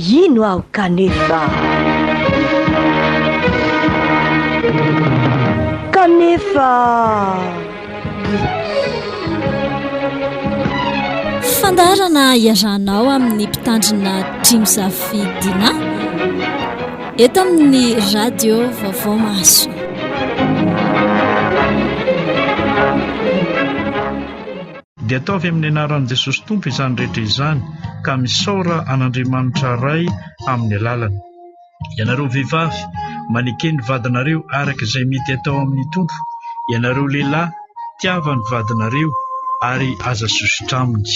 hino aho kanefa. Kanefa. Fandaharana iarahanao amin'ny mpitandrina Drimzafy Dina eto amin'ny radio Vaovao Mahasoa. Dia ataovy amin'ny anaran'i Jesosy Tompo izany rehetra izany, ka misaora an'Andriamanitra Ray amin'ny alalany. Ianareo vehivavy, maneke ny vadinareo araka izay mety atao amin'ny Tompo. Ianareo lehilahy, tiava ny vadinareo ary aza sosotra aminy.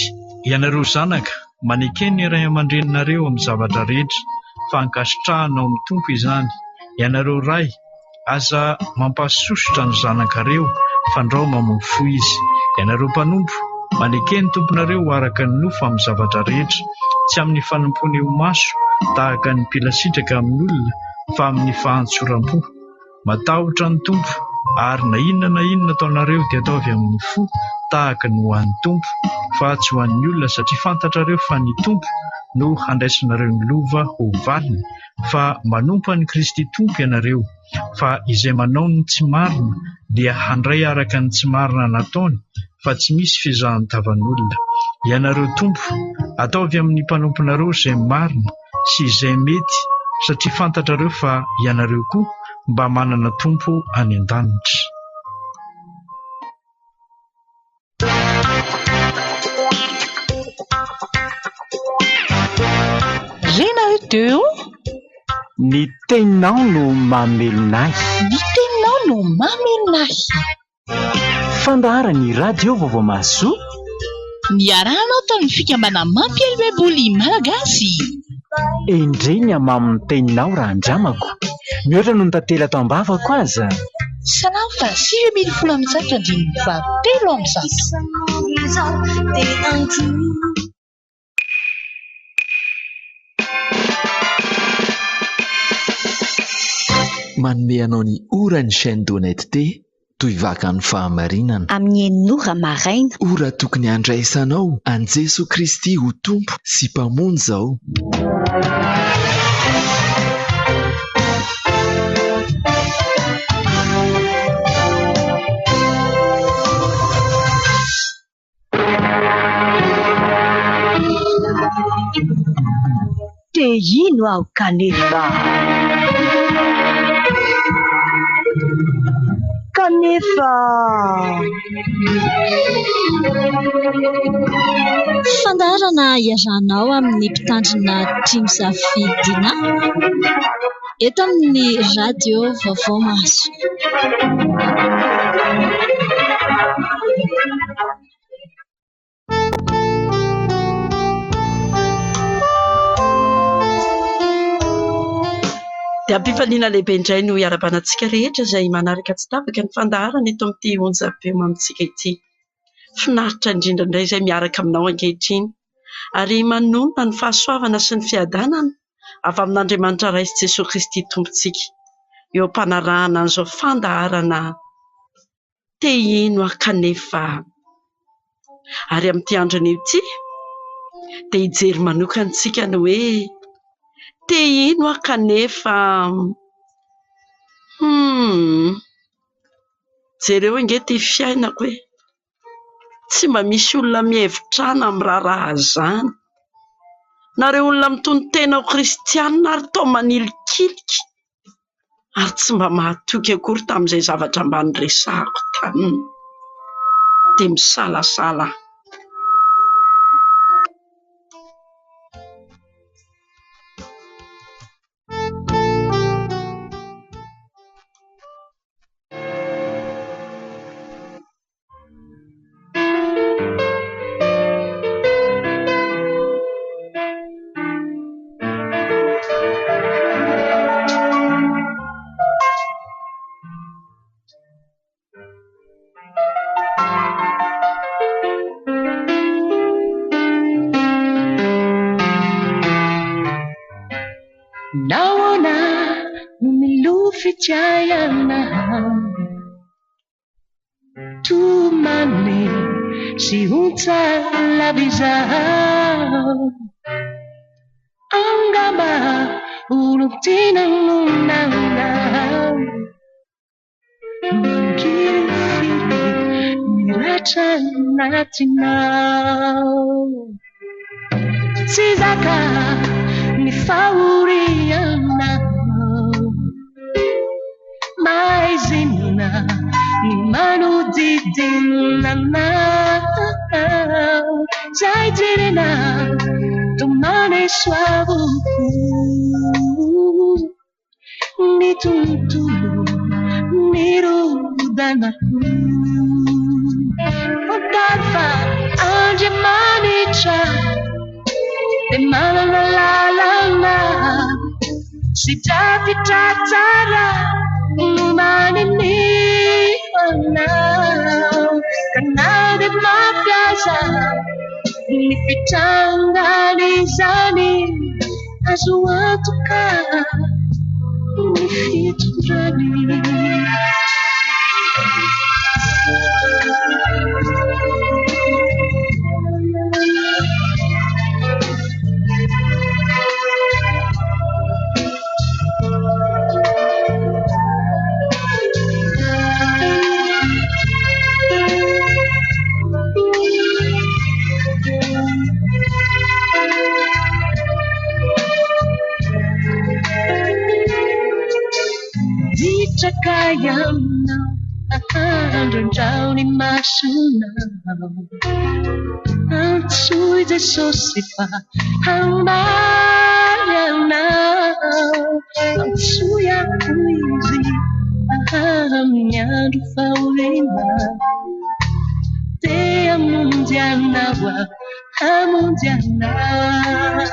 Ianareo zanaka, maneke ny ray aman-dreninareo amin'ny zavatra rehetra, fa ankasitrahana ao amin'ny Tompo izany. Ianareo ray, Aza mampahasosotra ny zanakareo, fandrao mamono fo izy. Ianareo mpanompo, maneke ny tomponareo ho araka ny nofo amin'ny zavatra rehetra, tsy amin'ny fanompoana eo imaso tahaka ny mpila sitraka amin'olona, fa amin'ny fahantsoram-po. Matahotra ny Tompo, ary na inona na inona ataonareo dia ataovy amin'ny fo tahaka ny ho an'ny Tompo, fa tsy ho an'ny olona, satria fantatrareo fa ny Tompo no handraisanareo ny lova ho valiny. fa manompo an'i Kristy Tompo ianareo, fa izay manao ny tsy marina dia handray araka ny tsy marina nataony, fa tsy misy fizahan-tavan'olona. Ianareo Tompo, ataovy amin'ny mpanomponareo izay marina sy izay mety, satria fantatrareo fa ianareo koa mba manana Tompo any an-danitra. Renao Ny teninao no mamelona ahy. Ny teninao no mamelona ahy. Fandaharan'ny Radio Vaovao Mahasoa. Niarahanao tamin'ny fikambana Mampiely Baiboly Malagasy. Endrey ny hamamin'ny teninao raha andramako. Mihoatra noho ny tantely ato am-bavako aza. Salamo faha 119 andininy faha 103. Manome anao ny ora ny chaîne d'honnêteté toy vakan'ny fahamarinana. Amin'ny enina ora maraina. Ora tokony handraisanao an'i Jesoa Kristy ho Tompo sy Mpamonjy izao. Te hino aho kanefa. Kanefa. Fandaharana iarahanao amin'ny mpitandrina Drimzafy Dina eto amin'ny radio Vaovao Mahasoa. Dia am-pifaliana lehibe indray no iarahabana antsika rehetra izay manaraka tsy tapaka ny fandaharana eto amin'ity onjam-peo mamintsika ity. Finaritra indrindra indray izay miaraka aminao ankehitriny ary manonona ny fahasoavana sy ny fiadanana avy amin'Andriamanitra Ray sy Jesoa Kristy Tompontsika eo am-panarahana an'izao fandaharana te hino aho kanefa ary amin'ity andro anio ity dia hijery manokana isika ny hoe te hino aho kanefa Jereo ange ity fiainako e! Tsy mba misy olona mihevitra ahy na miraharaha izany. Nareo olona mitonon-tena ho kristianina ary toa manilikilika ary tsy mba mahatoky akory tamin'izay zavatra mba niresahako taminy. Dia misalasala aho. Nahoana no milofika ianao? Tomany sy ontsa lava izao. Angamba olon-tiana no nanao. Mangirifiry ny ratra anatinao. Tsy zaka ny fahorianao. Maizina ny manodidina anao. Izay jerena toa maneso avokoa. Ny tontolo mirodana. Fantaro fa Andriamanitra dia manana lalana sy drafitra tsara nomaniny ho anao. Ka na dia mafy aza ny fitrangan'izany, azo antoka ny fitondrany. Mitraka ianao, andrandrao ny masonao. Antsoy Jesosy fa hamaly anao. Antsoy aho Izy amin'ny andro fahoriana. Te hamonjy anao aho, hamonjy anao.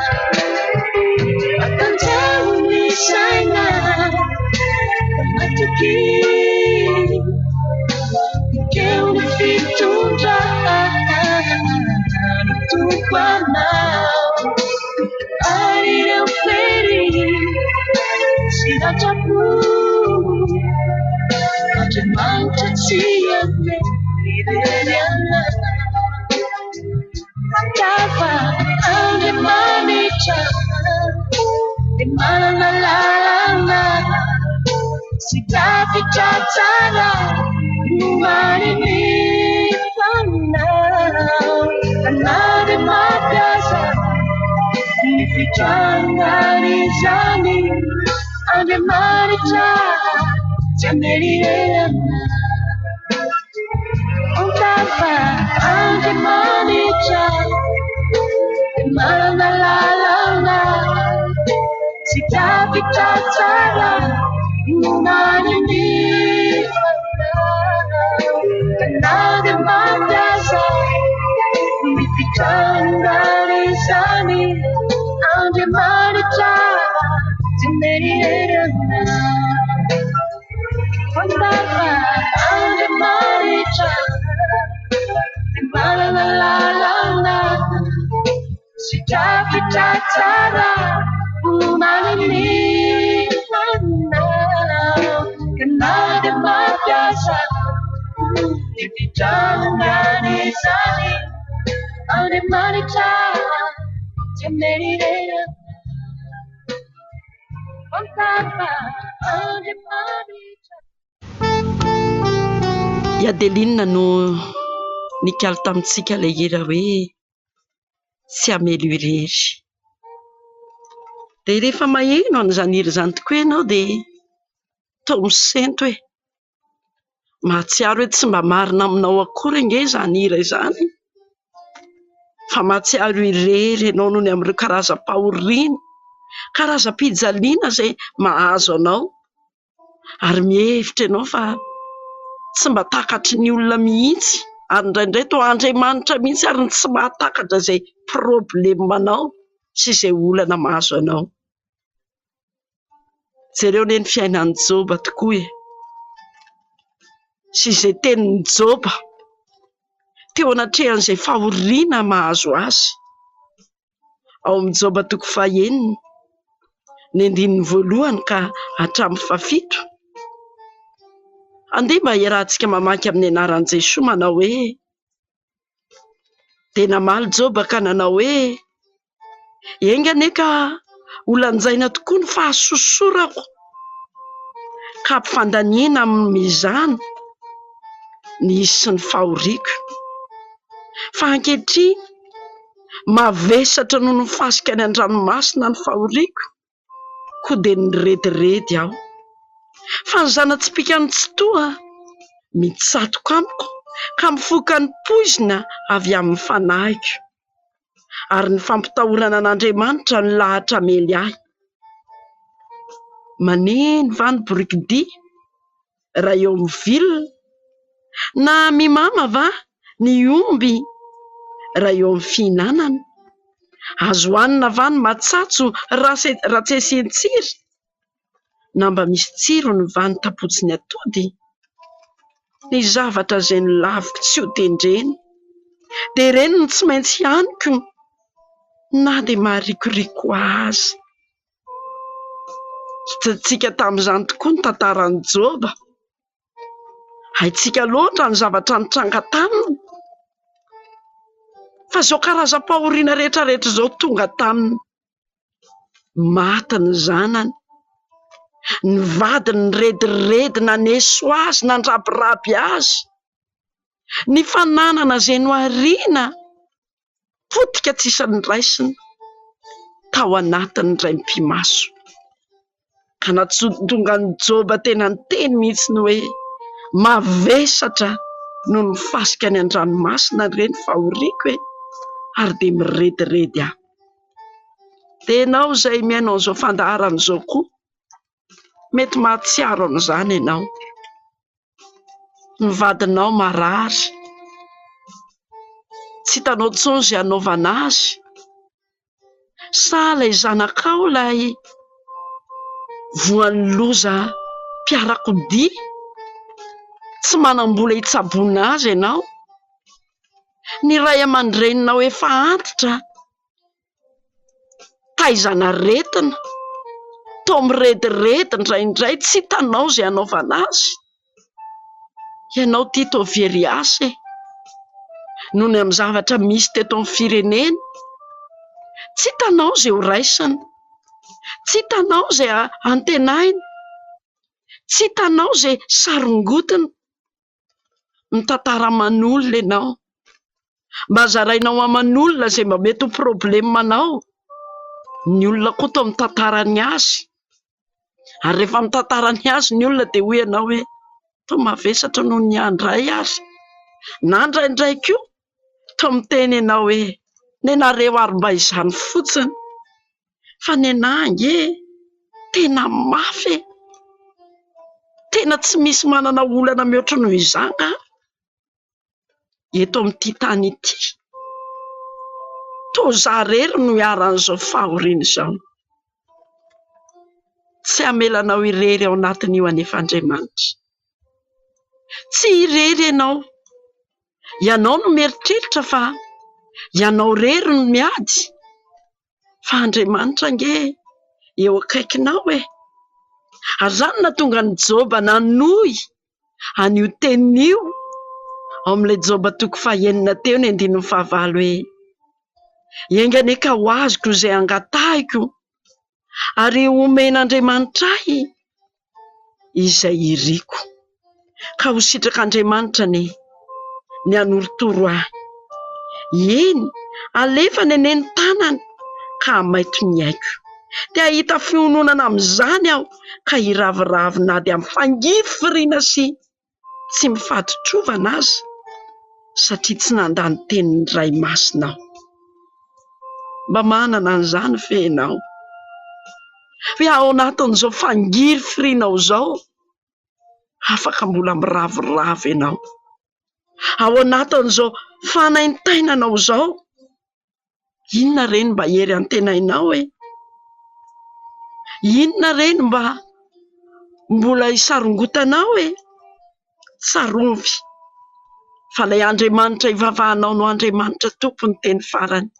Matanjaho ny saina, matokia. Ekeo ny fitondrana ny Tompo anao. Ary ireo fery sy ratram-po, Andriamanitra tsy hamely irery anao. Fantaro fa Andriamanitra dia manana lalana sy drafitra tsara nomaniny ho anao. Ka na dia mafy aza ny fitrangan'izany, Andriamanitra tsy hamely irery anao. Fantaro fa Andriamanitra dia manana lalana sy drafitra tsara nomaniny ho anao. Ka na dia mafy aza ny fitrangan'izany, Andriamanitra tsy hamely irery anao. Fantaro fa Andriamanitra dia manana lalana sy drafitra tsara nomaniny ho anao. Ka na dia mafy aza ny fitrangan'izany, Andriamanitra tsy hamely irery anao. Fantaro fa Andriamanitra. I Adeline no nikalo tamintsika ilay hira hoe tsy hamely irery. Dia rehefa maheno an'izany hira izany tokoa ianao dia toa misento e! Mahatsiaro hoe tsy mba marina aminao akory ange izany hira izany fa mahatsiaro irery ianao noho ny amin'ireo karazam-pahoriana, karazam-pijaliana izay mahazo anao ary mihevitra ianao fa tsy mba takatry ny olona mihitsy ary indraindray toa Andriamanitra mihitsy ary no tsy mahatakatra izay problemanao sy izay olana mahazo anao. Jereo anie ny fiainan'i Joba tokoa e! Sy izay tenin'i Joba teo anatrehan'izay fahoriana mahazo azy. Ao amin'i Joba toko fahenina, ny andininy voalohany ka hatramin'ny fahafito. Andeha mba hiarahantsika mamaky amin'ny anaran'i Jesoa manao hoe. Dia namaly Joba ka nanao hoe, Enga anie ka Holanjaina tokoa ny fahasosorako ka ampifandaniana amin'ny mizana ny isin'ny fahoriako. Fa ankehitriny, mavesatra noho ny fasika any an-dranomasina ny fahoriako, koa dia nirediredy aho. Fa ny zana-tsipìkan'ny Tsitoha mitsatoka amiko ka mifoka ny poizina avy amin'ny fanahiko. Ary ny fampitahorana an'Andriamanitra no lahatra hamely ahy. Maneno va ny borikidia raha eo amin'ny vilona? Na mimama va ny omby raha eo amin'ny fihinanana? Azo hanina va ny matsatso raha tsy asian-tsiry? Na mba misy tsirony va ny tapotsin'ny atody? Ny zavatra izay nolaviko tsy ho tendrena, dia ireny no tsy maintsy haniko na dia maharikoriko ahy aza. Hitantsika tamin'izany tokoa ny tantaran'i Joba. Haintsika loatra ny zavatra nitranga taminy, fa izao karazam-pahoriana rehetra rehetra izao tonga taminy. Maty ny zanany, ny vadiny nirediredy naneso azy, nandrabiraby azy, ny fananana izay nohariana potika tsisy noraisina tao anatin'ny indray mipi-maso. Ka nahatonga an'i Joba tena niteny mihitsy ny hoe mavesatra noho ny fasika any an-dranomasina re ny fahoriako e, ary dia mirediredy aho. Dia ianao izay mihaino an'izao fandaharana izao koa, mety mahatsiaro an'izany ianao. Ny vadinao marary, tsy hitanao intsony izay hanaovana azy. Sa ilay zanakao ilay voan'ny loza mpiarakodia, tsy manam-bola hitsaboana azy ianao? Ny ray aman-dreninao efa antitra, taizana aretina, toa mirediredy indraindray, tsy hitanao izay hanaovana azy. Ianao ity toa very asa e! Noho ny amin'ny zavatra misy teto amin'ny firenena, tsy hitanao izay ho raisina, tsy hitanao izay antenaina, tsy hitanao izay sarongotina. Mitantara aman'olona ianao, mba zarainao aman'olona izay mba mety ho problemanao. Ny olona koa toa mitantara ny azy. Ary rehefa mitantara ny azy ny olona dia hoy ianao hoe toa mavesatra noho ny ahy indray ary. Na indraindray koa toa miteny ianao hoe nenareo ary mba izany fotsiny fa nenahy ange tena mafy e! Tena tsy misy manana olana mihoatra noho izaho angaha. eto amin'ity tany ity. Toa izaho irery no iharan'izao fahoriana izao. Tsy hamela anao irery ao anatin'io anefa Andriamanitra. Tsy irery ianao. Ianao no mieritreritra fa ianao irery no miady. Fa Andriamanitra ange eo akaikinao e! Ary izany no nahatonga an'i Joba nanohy an'io teniny io ao amin'ilay Joba toko fahenina teo ny andininy fahavalo hoe, Enga anie ka ho azoko izay angatahiko ary homen'Andriamanitra ahy izay iriko. Ka ho sitrak'Andriamanitra anie ny hanorotoro ahy. Eny, alefany anie ny tanany ka hamaito ny aiko. Te hahita fiononana amin'izany aho ka hiraviravy na dia amin'ny fangirifiriana sy tsy mifaditrovana aza, satria tsy nandà ny tenin'ny Ray Masina aho. Mba manana an'izany ve ianao? Hoe ao anatin'izao fangirifirianao izao, afaka mbola miraviravy ianao. Ao anatin'izao fanaintainanao izao, inona re no mba hery antenainao e? Inona re no mba mbola hisarongotanao e? Tsarovy fa ilay Andriamanitra ivavahanao no Andriamanitra Tompon'ny teny farany.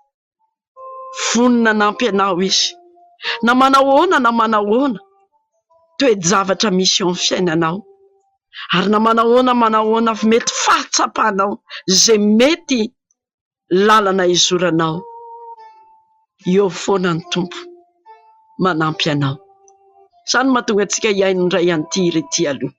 Vonona hanampy anao Izy, na manahoana na manahoana toe-javatra misy eo amin'ny fiainanao, ary na manahoana manahoana mety fahatsapanao izay mety lalana hizoranao, eo foana ny Tompo. manampy anao. Izany no mahatonga antsika hihaino indray an'ity hira ity aloha.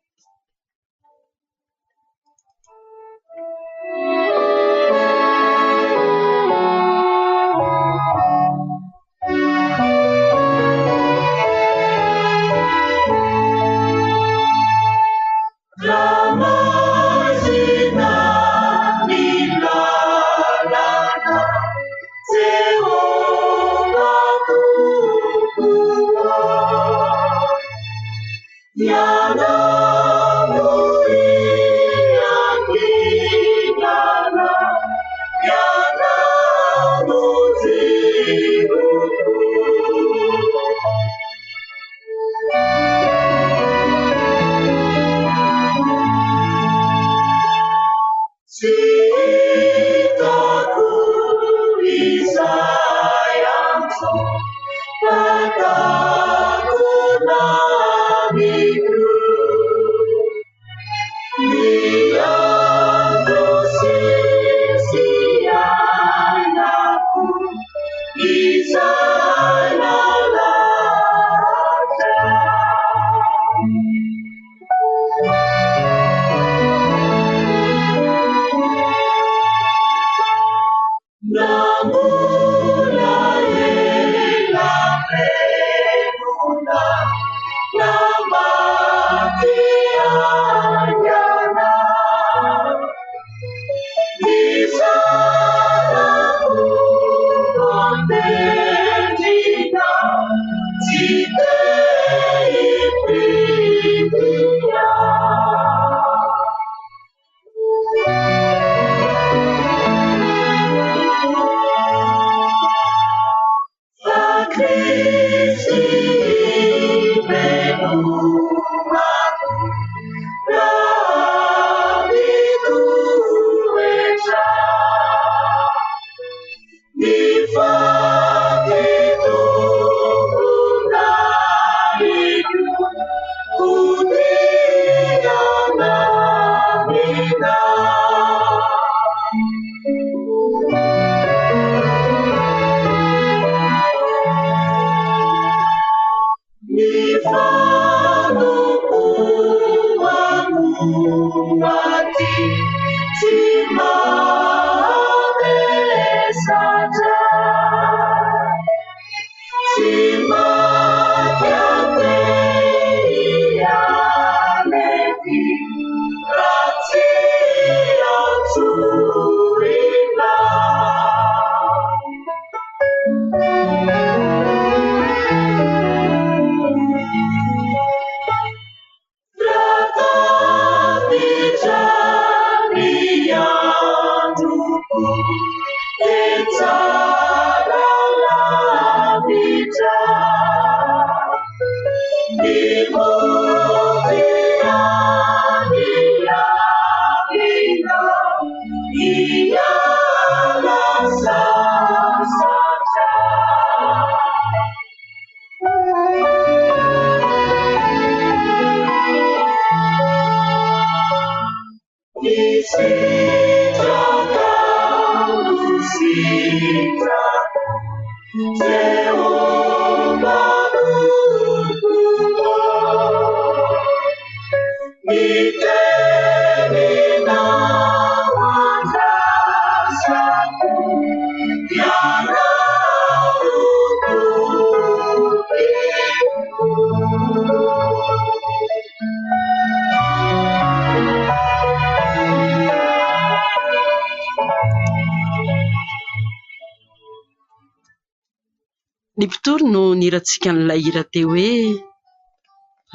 Ny mpitory no nihirantsika an'ilay hira teo hoe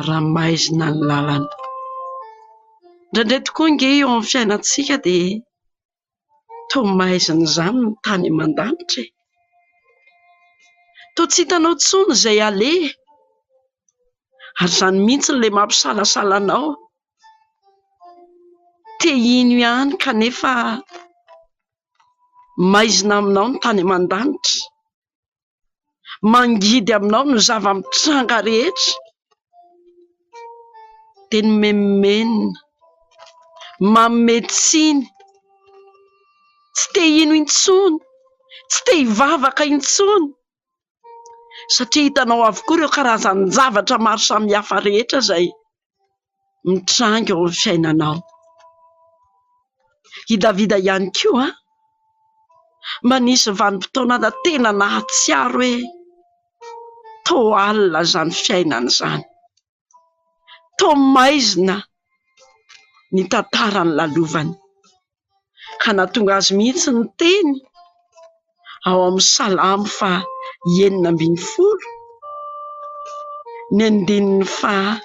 raha maizina ny lalana. Indraindray tokoa ange eo amin'ny fiainantsika dia toa maizina izany ny tany aman-danitra e. Toa tsy hitanao intsony izay aleha ary izany mihitsy ilay mampisalasala anao. Te hino ihany kanefa maizina aminao ny tany aman-danitra. Mangidy aminao ny zava-mitranga rehetra. Dia ny mimenomenona, manome tsiny, tsy te hino intsony, tsy te hivavaka intsony. Satria hitanao avokoa ireo karazan-javatra maro samihafa rehetra izay mitranga eo amin'ny fiainanao. I Davida ihany koa mba nisy vanim-potoana tena nahatsiaro hoe toa alina izany fiainana izany. Toa maizina ny tantara nolalovany ka nahatonga azy mihitsy niteny ao amin'ny Salamo faha 16, ny andininy faha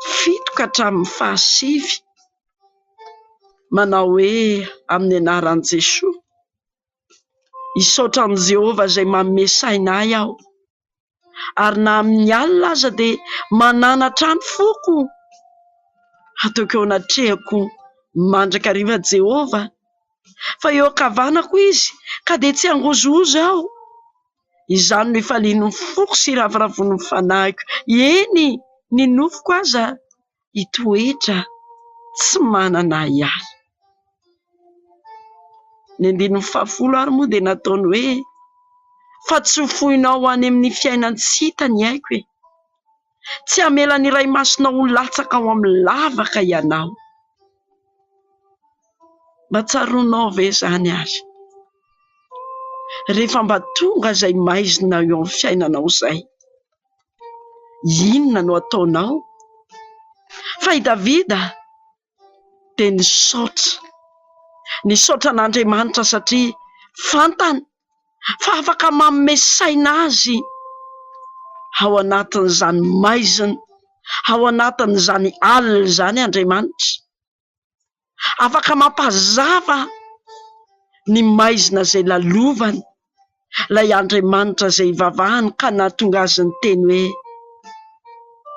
7 ka hatramin'ny faha 9, manao hoe amin'ny anaran'i Jesoa, hisaotra an'i Jehovah izay manome saina ahy aho, ary na amin'ny alina aza dia mananatra ny foko. Ataoko eo anatrehako mandrakariva Jehovah, fa eo ankavanako Izy ka dia tsy hangozohozo aho. Izany no ifalian'ny foko sy iravoravoan'ny fanahiko, eny, ny nofoko aza hitoetra tsy manana ahiahy. Ny andininy fahafolo ary moa dia nataony hoe fa tsy ho foinao any amin'ny fiainan-tsy hita ny aiko e. Tsy hamela ny Iray Masinao ho latsaka ao amin'ny lavaka ianao. Mba tsaroanao ve izany ary? Rehefa mba tonga izay maizina eo amin'ny fiainanao izay, inona no ataonao? Fa i Davida dia nisaotra, nisaotra an'Andriamanitra satria fantany fa afaka manome saina azy ao anatin'izany maizina, ao anatin'izany alina izany Andriamanitra. Afaka mampazava ny maizina izay lalovany ilay Andriamanitra izay ivavahany ka nahatonga azy niteny hoe,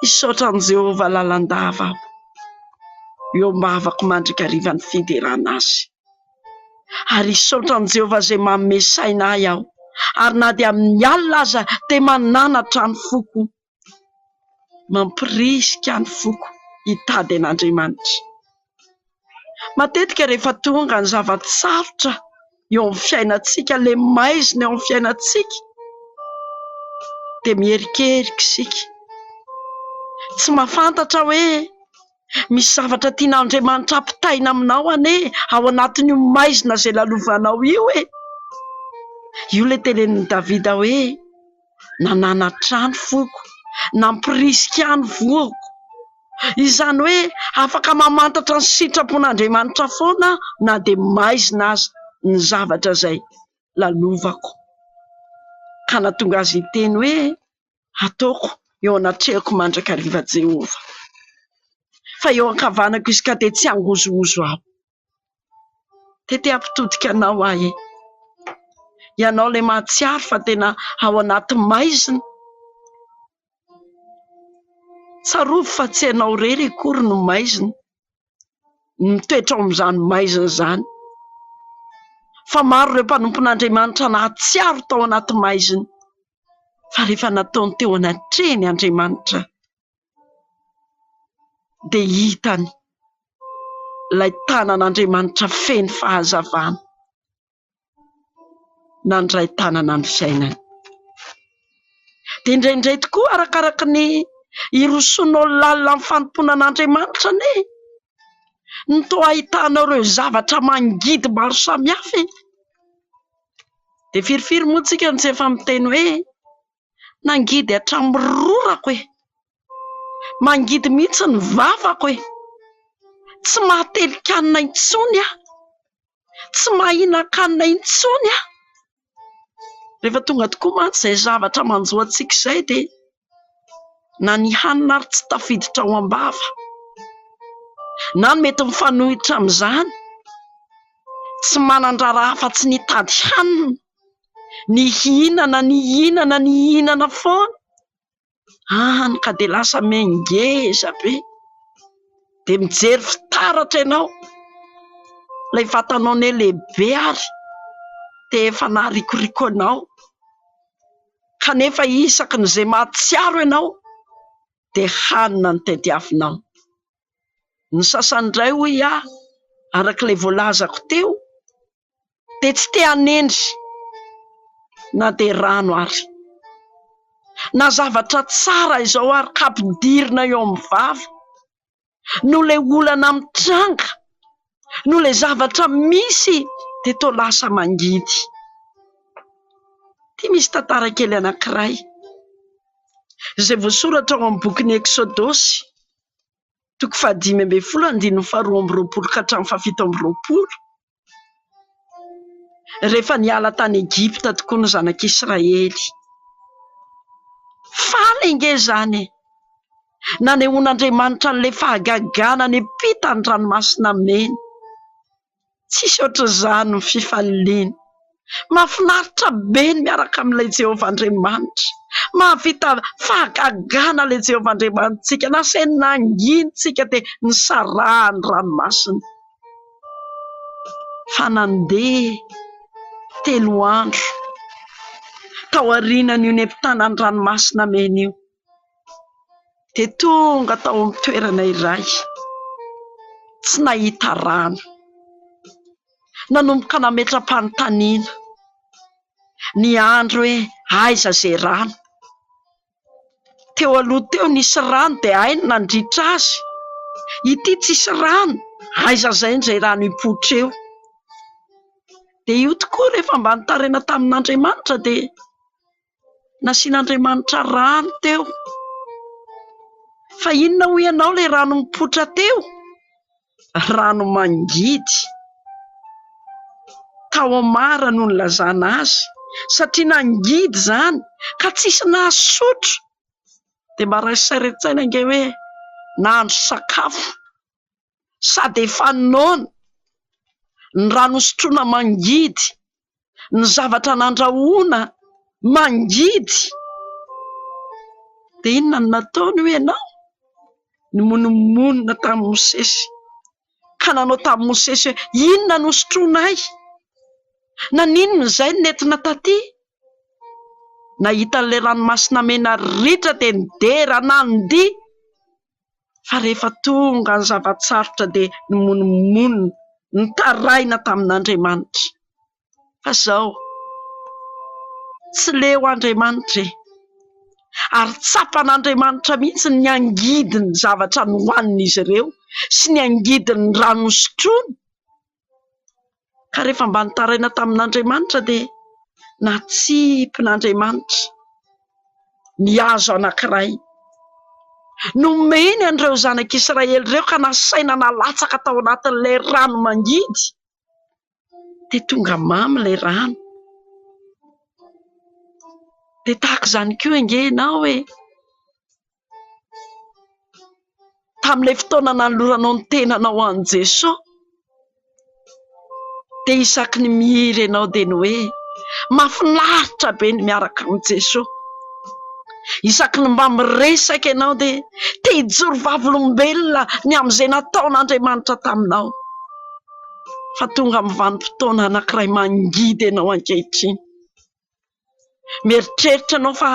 Hisaotra an'i Jehovah lalandava aho, eo am-bavako mandrakariva ny fiderana azy. Ary hisaotra an'i Jehovah izay manome saina ahy aho, ary na dia amin'ny alina aza dia mananatra ny foko. Mampirisika ny foko hitady an'Andriamanitra. Matetika rehefa tonga ny zava-tsarotra eo amin'ny fiainantsika, ilay maizina eo amin'ny fiainantsika, dia miherikerika isika. Tsy mahafantatra hoe misy zavatra tian'Andriamanitra hampitaina aminao anie ao anatin'io maizina izay lalovanao io e. Io ilay tenenin'i Davida hoe nananatra ahy ny foko, nampirisika ahy ny vohoko. Izany hoe afaka mamantatra ny sitrapon'Andriamanitra foana aho na dia maizina aza ny zavatra izay lalovako. Ka nahatonga azy hiteny hoe ataoko eo anatrehako mandrakariva Jehovah, fa eo ankavanako Izy ka dia tsy hangozohozo aho. Dia te hampitodika anao aho e! Ianao ilay mahatsiaro fa tena ao anaty maizina. Tsarovy fa tsy ianao irery akory no maizina, mitoetra ao amin'izany maizina izany. Fa maro ireo mpanompon'Andriamanitra nahatsiaro tao anaty maizina, fa rehefa nataony teo anatrehany Andriamanitra dia hitany ilay tanan'Andriamanitra feno fahazavana nandray tanana ny fiainany. Dia indraindray tokoa arakaraka ny hirosoanao lalina amin'ny fanompoana an'Andriamanitra anie no toa ahitanao ireo zavatra mangidy maro samihafa e! Dia firifiry moa tsika no tsy efa miteny hoe nangidy hatramin'ny rorako e! Mangidy mihitsy ny vavako e! Tsy mahatelin-kanina intsony aho! Tsy mahinan-kanina intsony aho! Rehefa tonga tokoa mantsy izay zavatra manjo antsika izay dia na ny hanina ary tsy tafiditra ao am-bava, na ny mety mifanohitra amin'izany, tsy manan-draharaha afa-tsy ny hitady hanina, ny hihinana, ny hihinana, ny hihinana foana. Hany ka dia lasa mihangeza be, dia mijery fitaratra ianao, ilay vatanao anie lehibe ary dia efa naharikoriko anao, kanefa isaky ny izay mahatsiaro ianao dia hanina no tadiavinao. Ny sasany indray hoy aho, araka ilay voalazako teo, dia tsy te hanendry na dia rano ary. Na zavatra tsara izao ary ka ampidirina eo amin'ny vava, noho ilay olana mitranga, noho ilay zavatra misy dia toa lasa mangidy. Ity misy tantara kely anankiray izay voasoratra ao amin'ny bokin'ny Eksodosy, toko faha-15 andininy faha-22 ka hatramin'ny faha-27. Rehefa niala tany Egypta tokoa ny zanak'Israely. Faly ange izany e! Nanehoan'Andriamanitra an'ilay fahagagana niampita ny ranomasina mena. Tsisy ohatr'izany ny fifaliana. Mahafinaritra be ny miaraka amin'ilay Jehovah Andriamanitra. Mahavita fahagagana ilay Jehovah Andriamanitsika. Nasainy nangina isika dia nisarahany ny ranomasina. Fa nandeha telo andro taorian'io niampitana ny ranomasina mena io dia tonga tao amin'ny toerana iray tsy nahita rano. Nanomboka nametra-panontaniana niandry hoe aiza izay rano. Teo aloha teo nisy rano dia hay ny nandritra azy. Ity tsisy rano, aiza izay indray rano hipoitra eo. Dia io tokoa rehefa mba nitaraina tamin'Andriamanitra dia nasian'Andriamanitra rano teo. Fa inona hoy ianao ilay rano mipoitra teo? Rano mangidy. Tao Mara no nilazana azy satria nangidy izany ka tsisy nahasotro. Dia mba raiso sary an-tsaina ange hoe nahandro sakafo sady efa noana, ny rano hosotroina mangidy, ny zavatra nandrahoina mangidy. Dia inona no nataony hoy ianao? Nimonomonona tamin'i Mosesy ka nanao tamin'i Mosesy hoe, Inona no hosotroinay? Naninona izay no nentina taty? Nahita an'ilay ranomasina mena ritra dia nidera, nandihy. Fa rehefa tonga ny zava-tsarotra dia nimonomonona, nitaraina tamin'Andriamanitra. Fa izao, tsy leo Andriamanitra e! Ary tsapan'Andriamanitra mihitsy ny angidin'ny zavatra nohanin'izy ireo sy ny angidin'ny rano nosotroiny. Ka rehefa mba nitaraina tamin'Andriamanitra dia natsipin'Andriamanitra ny hazo anankiray. Nomeny an'ireo zanak'Israely ireo ka nasaina nalatsaka tao anatin'ilay rano mangidy. Dia tonga mamy ilay rano. Dia tahaka izany koa ange ianao e! Tamin'ilay fotoana nanoloranao ny tenanao ho an'i Jesoa dia isaky ny mihira ianao dia ny hoe mahafinaritra be ny miaraka amin'i Jesoa. Isaky ny mba miresaka ianao dia te hijoro vavolombelona ny amin'izay nataon'Andriamanitra taminao. Fa tonga amin'ny vanim-potoana anankiray mangidy ianao ankehitriny. Mieritreritra ianao fa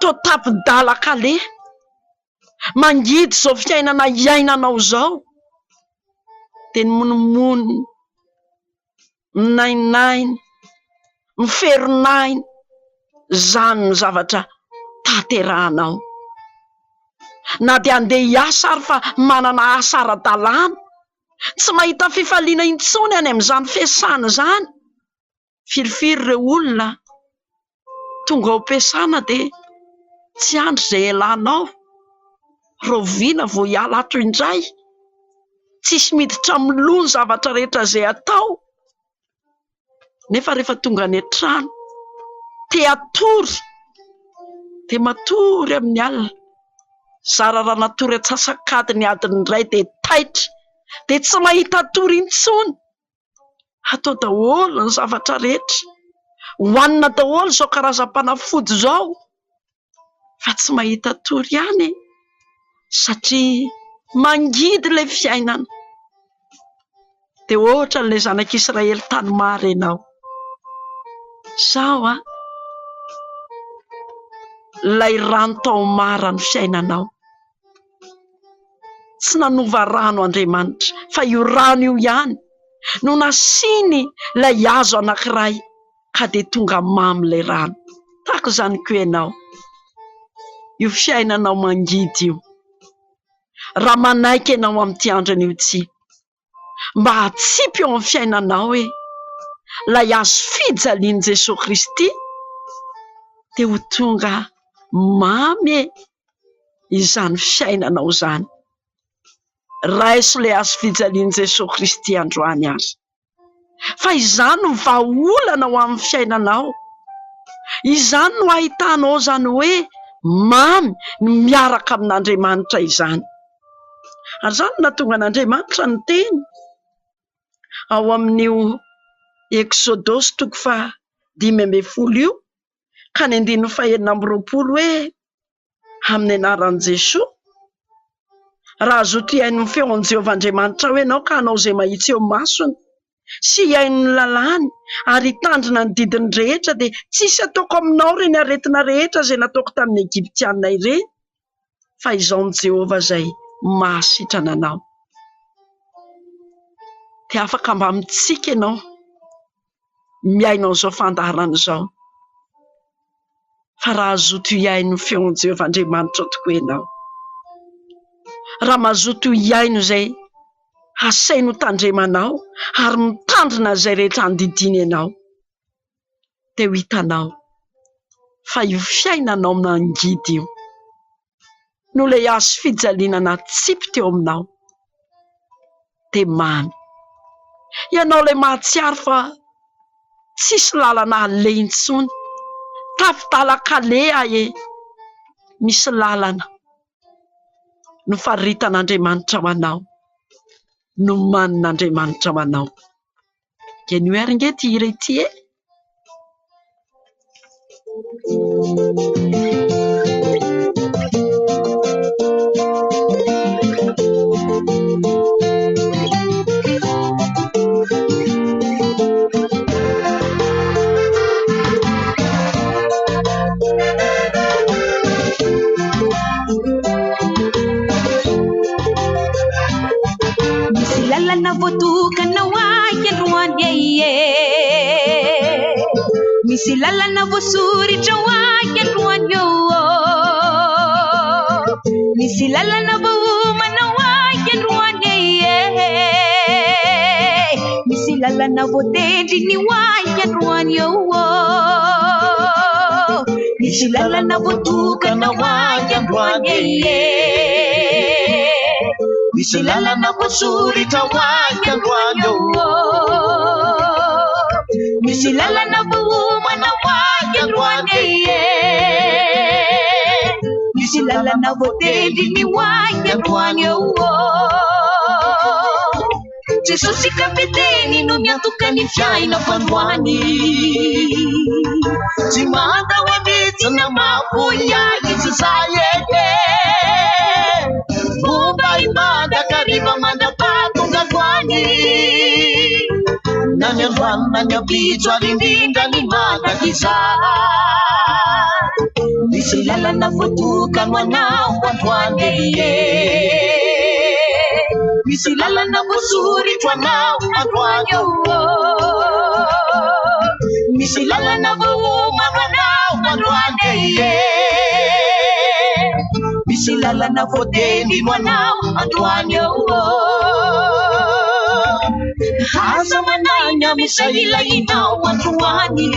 toa tapi-dalan-kaleha. Mangidy izao fiainana iainanao izao. Dia ny monomonona, minainaina, miferinaina, izany no zavatra tanterahanao. Na dia handeha hiasa ary fa manana asa ara-dalàna, tsy mahita fifaliana intsony any amin'izany fiasana izany. Firifiry ireo olona tonga ao am-piasana dia tsy andry izay hialanao, rahoviana vao hiala ato indray? Tsisy miditra amin'ny loha ny zavatra rehetra izay atao, nefa rehefa tonga any an-trano, te hatory dia matory amin'ny alina, zara raha natory antsasak'adiny, adiny iray dia taitra, dia tsy mahita tory intsony. Atao daholo ny zavatra rehetra, hohanina daholo izao karazam-panafody izao fa tsy mahita tory ihany e! Satria mangidy ilay fiainana. Dia ohatran'ilay zanak'Israely tany Mara ianao. Izao an, ilay rano tao Mara ny fiainanao. Tsy nanova rano Andriamanitra fa io rano io ihany no nasiany ilay hazo anankiray ka dia tonga mamy ilay rano. Tahaka izany koa ianao. io fiainanao mangidy io. Raha manaiky ianao amin'ity andro anio ity, mba hatsipy eo amin'ny fiainanao hoe ilay hazo fijalian'i Jesoa Kristy dia ho tonga mamy e izany fiainanao izany. Raiso ilay hazo fijalian'i Jesoa Kristy androany ary. Fa izany no vahaolana ho amin'ny fiainanao. Izany no ahitanao izany hoe mamy ny miaraka amin'Andriamanitra izany. Ary izany no nahatonga an'Andriamanitra niteny ao amin'io Eksodosy toko faha 15 io ka ny andininy faha 26 hoe amin'ny anaran'i Jesoa, raha hazoto hihaino ny feon'i Jehovah Andriamanitrao ianao ka hanao izay mahitsy eo imasony sy hihaino ny lalàny ary hitandrina ny didiny rehetra dia tsy hisy hataoko aminao ireny aretina rehetra izay nataoko tamin'ny Egyptiana ireny, fa izao no Jehovah izay mahasitrana anao. Dia afaka mba mitsiky ianao mihaino an'izao fandaharana izao. Fa raha hazoto hihaino ny feon'i Jehovah Andriamanitrao tokoa ianao, raha mazoto hihaino izay hasainy hotandremanao ary mitandrina izay rehetra andidiany ianao, dia ho hitanao fa io fiainanao mangidy io no ilay hazo fijaliana natsipy teo aminao, dia mamy. Ianao ilay mahatsiaro fa tsisy lalana aleha intsony, tafi-dalan-kaleha e! Misy lalana nofaritan'Andriamanitra ho anao, nomanin'Andriamanitra ho anao. Henoy ary ange ity hira ity e! Misy lalana voatokana ho ahy androany e Misy lalana voasoritra ho ahy androany ô Misy lalana voaomana ho ahy androany e Misy lalana voatendriny ho ahy androany ô Misy lalana voatokana ho ahy androany e Misy lalana voasoritra ho ahy androany ô Misy lalana voaomana ho ahy androany e Misy lalana voatendriny ho ahy androany ô Jesosy kapiteny no miantoka ny fiainako androany Tsy matahotra mihitsy na mahafoy ahy izy izay e Momba ahy mandrakariva mandra-pahatonga androany Na ny androany na ny ampitso ary indrindra ny mandrakizay Misy lalana voatokana ho anao androany e Misy lalana voasoritro anao androany ô Misy lalana voaomana anao androany e Misy lalana voatendrino anao androany ô Aza manahy ny amin'izay ilainao androany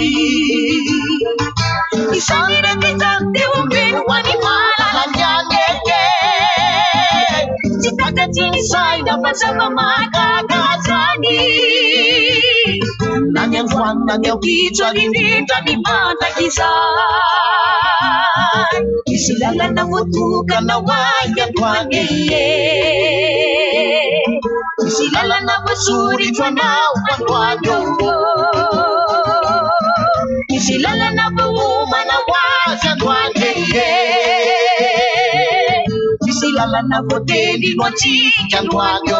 Izany rehetra izany dia omeny ho an'ny mahalala ny aneke Tsy takatry ny saina fa zava-mahagaga hatrany Na ny androany na ny ampitso ary indrindra ny mandrakizay Misy lalana voatokana ho ahy androany e Misy lalana voasoritro anao androany ô Misy lalana voaomana ho azy androany e Misy lalana voatendry ho antsika androany ô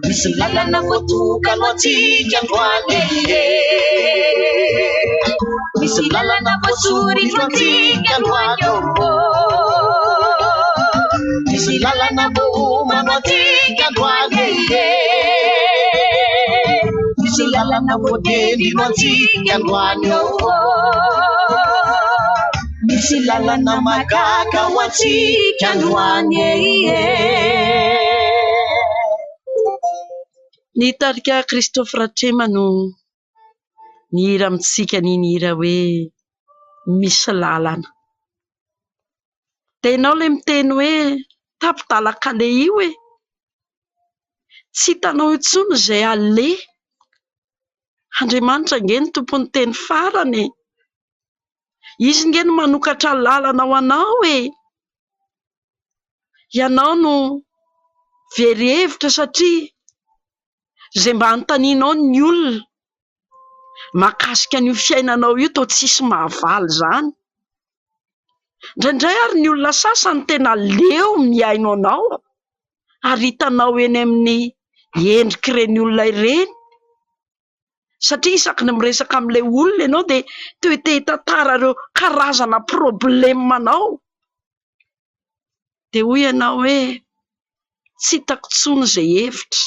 Misy lalana voatokana ho antsika androany e Misy lalana voasoritro antsika androany ô Misy lalana voaomana ho antsika androany e Misy lalana voatendry ho antsika androany ô. Misy lalana mahagaga ho antsika androany e e. Ny tarika Christophe Ratrema no nihira amintsika an'iny hira hoe Misy lalana. Dia ianao ilay miteny hoe tapi-dalan-kaleha io e! Tsy hitanao intsony izay aleha. Andriamanitra ange no tompon'ny teny farany e! Izy ange no manokatra lalana ho anao e! Ianao no very hevitra satria izay mba anontanianao ny olona mahakasika an'io fiainanao io toa tsisy mahavaly izany. Indraindray ary ny olona sasany tena leo mihaino anao ary hitanao eny amin'ny endrik'ireny olona ireny satria isaky ny miresaka amin'ilay olona ianao dia toa te hitantara ireo karazana problème-nao. Dia hoy ianao hoe tsy hitako intsony izay hevitra.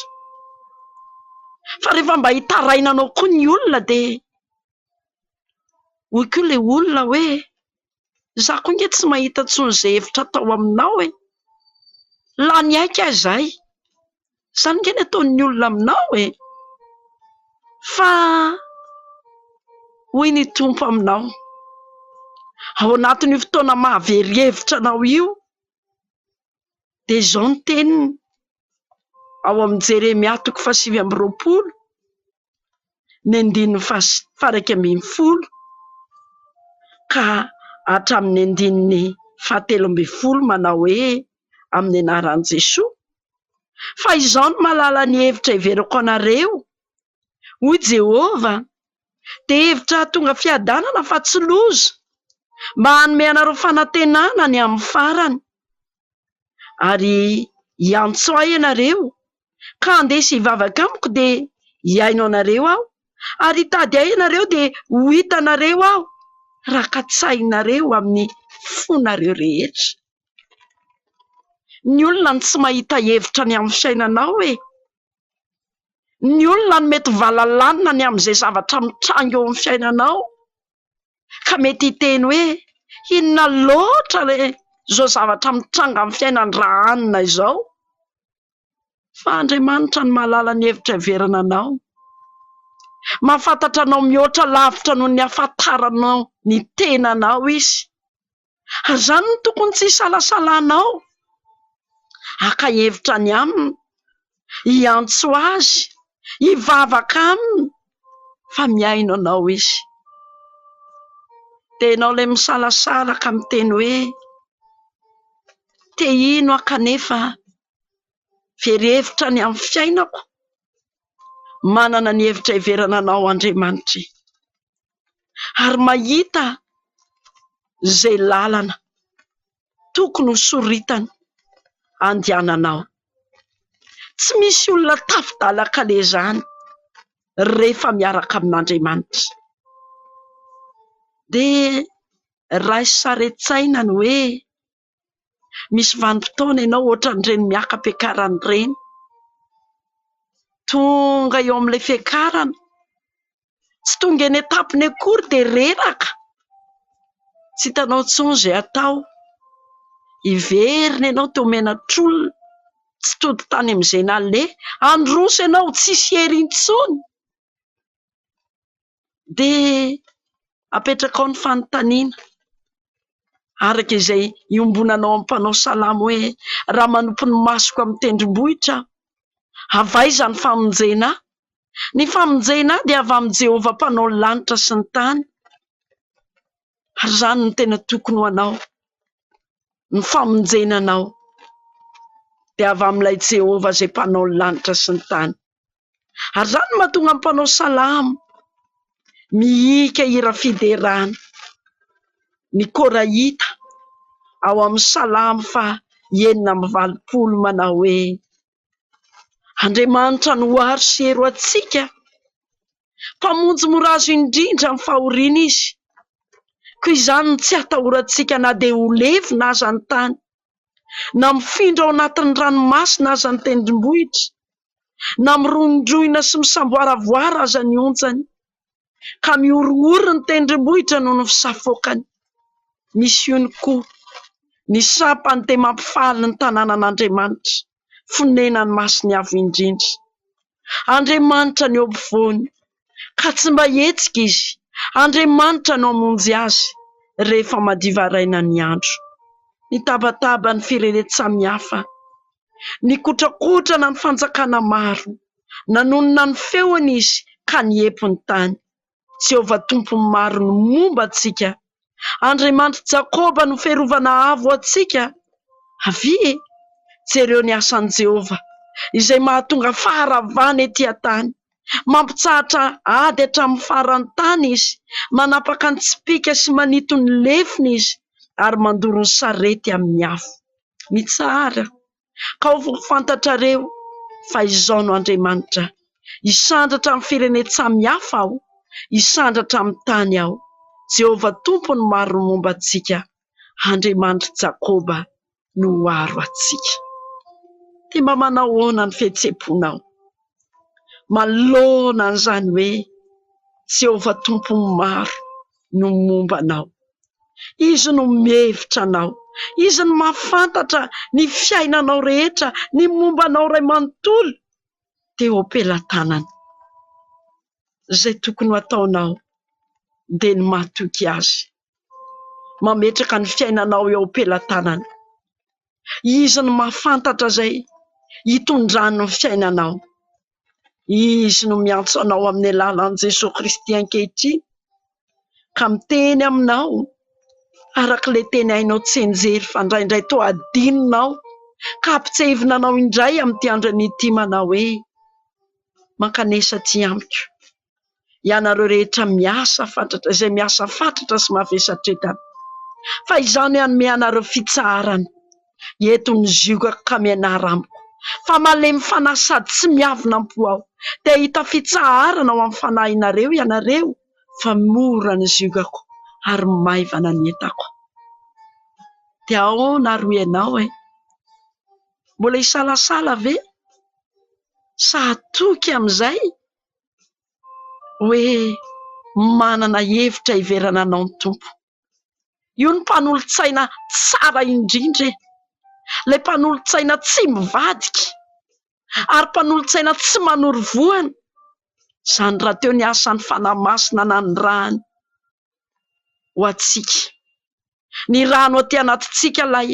Fa rehefa mba hitarainanao koa ny olona dia hoy koa ilay olona hoe izaho koa ange tsy mahita intsony izay hevitra atao aminao e! Lany aika aho izay. Izany ange no ataon'ny olona aminao e! Fa hoy ny Tompo aminao, ao anatin'io fotoana mahavery hevitra anao io, dia izao ny teniny ao amin'ny Jeremia toko fahasivy amby roapolo, ny andininy faha-11 ka hatramin'ny andininy faha-13 manao hoe amin'ny anaran'i Jesoa, fa izao no mahalala ny hevitra heveriko anareo, hoy Jehovah, dia hevitra hahatonga fiadanana fa tsy loza, mba hanome anareo fanantenana ny amin'ny farany. Ary hiantso Ahy ianareo, ka handeha sy hivavaka amiko, dia hihaino anareo Aho, ary hitady Ahy ianareo, dia ho hitanareo Aho, raha katsahinareo amin'ny fonareo rehetra. Ny olona no tsy mahita hevitra ny amin'ny fiainanao e! Ny olona no mety valalanina ny amin'izay zavatra mitranga eo amin'ny fiainanao, ka mety hiteny hoe inona loatra re izao zavatra mitranga amin'ny fiainan-dRahanina izao? Fa Andriamanitra no mahalala ny hevitra heverina anao. Mahafantatra anao mihoatra lavitra noho ny ahafantaranao ny tenanao Izy. Ary izany no tokony tsy hisalasalanao haka hevitra ny aminy, hiantso azy, hivavaka aminy fa mihaino anao izy. Dia ianao ilay misalasala ka miteny hoe te hino aho kanefa very hevitra ny amin'ny fiainako. Manana ny hevitra heverana anao Andriamanitra e! Ary mahita izay lalana tokony ho soritana andehananao. Tsy misy olona tafi-dalan-kaleha izany rehefa miaraka amin'Andriamanitra. Dia raiso sary an-tsaina ny hoe Misy vanim-potoana ianao ohatran'ireny miaka-piakarana ireny. Tonga eo amin'ilay fiakarana, tsy tonga eny an-tampony akory dia reraka, tsy hitanao intsony izay atao. Hiverina ianao toa menatr'olona, tsy tody tany amin'izay naleha. Handroso ianao, tsisy hery intsony. Dia apetrakao ny fanontaniana araka izay iombonanao amin'ny mpanao salamo hoe raha manopy ny masoko amin'ny tendrombohitra aho, avy aiza ny famonjena ahy? Ny famonjena ahy dia avy amin'i Jehovah Mpanao ny lanitra sy ny tany. Ary izany no tena tokony ho anao, ny famonjena anao dia avy amin'ilay Jehovah izay Mpanao ny lanitra sy ny tany. Ary izany no mahatonga ny mpanao salamo mihika hira fiderana. Ny Korahita ao amin'ny salamo faha 86 manao hoe: Andriamanitra no aro sy hery ho antsika, Mpamonjy mora azo indrindra amin'ny fahoriana Izy. Koa izany no tsy hatahorantsika na dia ho levona aza ny tany, na mifindra ao anatin'ny ranomasina aza ny tendrombohitra, na mirohondrohina sy misamboaravoara aza ny onjany, ka mihorohoro ny tendrombohitra noho ny fisafoakany. Misy ihony koa ny sampany dia mampifaly ny tanànan'Andriamanitra, fonenan'ny masony avo indrindra. Andriamanitra no eo ampovoany, ka tsy mba hihetsika izy. Andriamanitra no hamonjy azy rehefa madiva haraina ny andro. Nitabataba ny firenen-tsamihafa, nikotrakotrana ny fanjakana maro. Nanonona ny feony izy ka niepy ny tany. Jehovah Tompon'ny maro no momba antsika. Andriamanitr'i Jakoba no fiarovana avo ho antsika. Avia e! Jereo ny asan'i Jehovah, izay mahatonga faharavana etỳ an-tany. Mampitsahatra ady hatramin'ny faran'ny tany izy. Manapaka ny tsipìka sy manito ny lefona izy, ary mandoro ny sarety amin'ny afo. Mitsahara, ka ho fantatrareo fa izao no Andriamanitra, Hisandratra amin'ny firenen-tsamihafa aho, hisandratra amin'ny tany aho. Jehovah Tompo no maro ny momba antsika, Andriamanitr'i Jakoba no ho aro antsika. Dia mba manao ahoana ny fihetseham-ponao manoloana an'izany hoe Jehovah Tompon'ny maro no momba anao? Izy no mihevitra anao. Izy no mahafantatra ny fiainanao rehetra, ny momba anao iray manontolo dia eo am-pelatanany. Izay tokony ho ataonao dia ny matoky Azy, mametraka ny fiainanao eo am-pelatanany. Izy no mahafantatra izay hitondrany ny fiainanao. Izy no miantso anao amin'ny alalan'i Jesoa Kristy ankehitriny ka miteny aminao araka ilay teny hainao tsianjery fa indraindray toa adinonao ka ampitsahivina anao indray amin'ity andro anio ity manao hoe mankanesa aty amiko ianareo rehetra miasa fatratra izay miasa fatratra sy mavesatra entana fa izaho no hanome anareo fitsaharana. Eto ny ziogako ka mianara amiko, fa malemy fanahy sady tsy miavona am-po aho. Dia hahita fitsaharana ao amin'ny fanahinareo ianareo, fa mora ny ziogako ary maivana ny entako. Dia ahoana ary hoy ianao e? Mbola hisalasala ve? Sa hatoky amin'izay? Hoe manana hevitra hiverana anao ny Tompo. Io ny mpanolotsaina tsara indrindra e! Ilay mpanolotsaina tsy mivadika ary mpanolotsaina tsy manoro vohana. Izany rahateo ny asan'ny Fanahy Masina nanirahany ho antsika. Ny rano aty anatintsika ilay